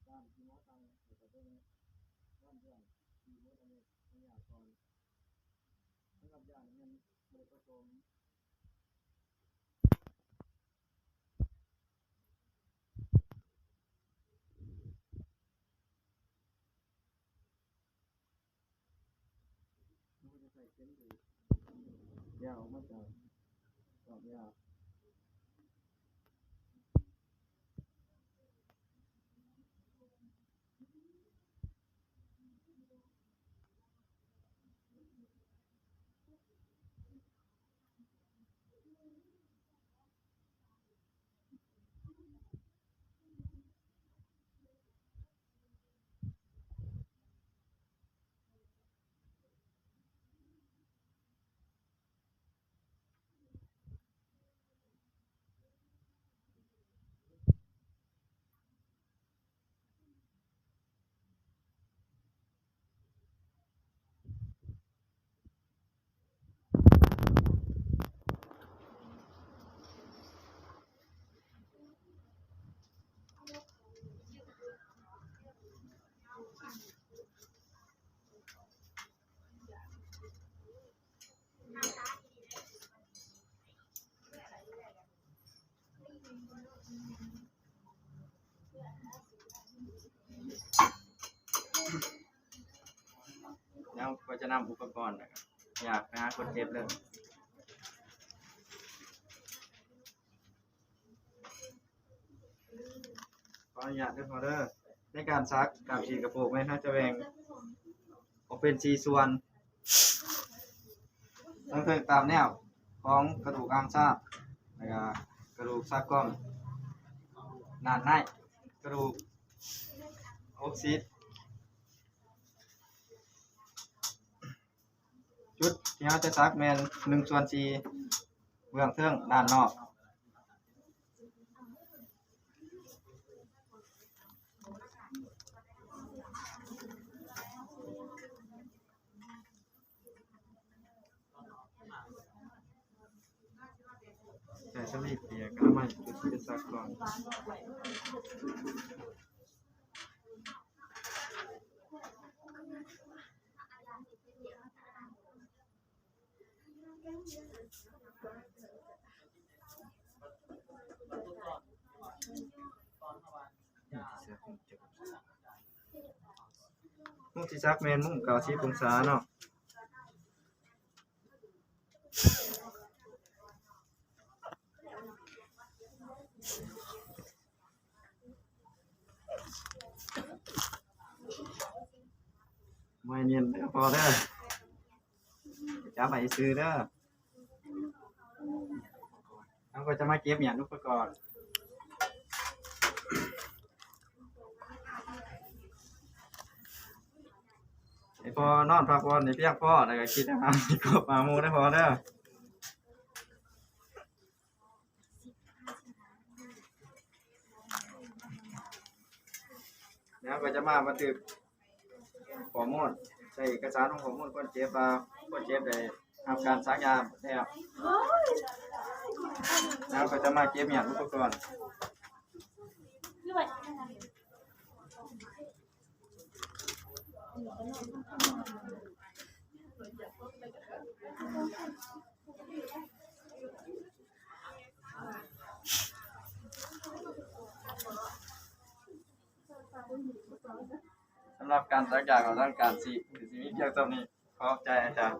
ຕາມທີ່ໝໍສັ່ງ ແລ້ວກໍເບິ່ງນຳເລື່ອງທີ່ໝົດອະນຸຍາດກ່ອນ. ສຳລັບຢານີ້ແມ່ນບໍ່ໄດ້ປະສົມ. ມັນກໍຈະໃສ່ເຕັມທີ່ ແລ້ວມັນກໍອອກຍາ. ແລ້ວກໍຈະນຳອຸປະກອນ ແລ້ວກໍຢາກໄປຫາຄົນເຈັບເລີຍ. ຂໍອະນຸຍາດເດີພໍ່ເດີ. ໃນການສັກ ກາບສີກະໂປກແມ່ນເຮົາຈະແບ່ງອອກເປັນສີ່ສ່ວນ. ເທິງໆຕາມແນວຂອງກະດູກອ່າງຊາບ ແລ້ວກະກະດູກສາກອງ ດ້ານໃນກະດູກອົກຊິດ. ຈຸດທີ່ເຮົາຈະສັກແມ່ນໜຶ່ງສ່ວນສີ່ ເບື້ອງເທິງດ້ານນອກ. ໃຊ້ສຳລີເປີຍກະລະໄມຈຸດທີ່ຈະສັກກ່ອນ. ມຸມທີ່ສັກແມ່ນມຸມເກົ້າສິບອົງສາເນາະ. ບໍ່ໃຫ້ແໜ້ນເດີພໍ່ເດີ. ຈັບໄວ້ຊື່ເດີ. ເຮົາກໍຈະມາເກັບຫຍັງອຸປະກອນ ໃຫ້ພໍ່ນອນພັກຜ່ອນໃຫ້ພຽງພໍ ແລ້ວກໍກິນອາຫານໃຫ້ຄົບຫ້າໝູ່ເດີພໍ່ເດີ. ແລ້ວກໍຈະມາບັນທຶກຂໍ້ມູນ ໃສ່ເອກະສານຂອງຂໍ້ມູນຄົນເຈັບ ວ່າຄົນເຈັບໄດ້ຮັບການສັກຢາແລ້ວ. ແລ້ວກໍຈະມາເກັບຫຍັງອຸປະກອນ. ສຳລັບການສັກຢາຂອງທາງການສີກ ຊິມີພຽງສ່ຳນີ້. ຂອບໃຈອາຈານ.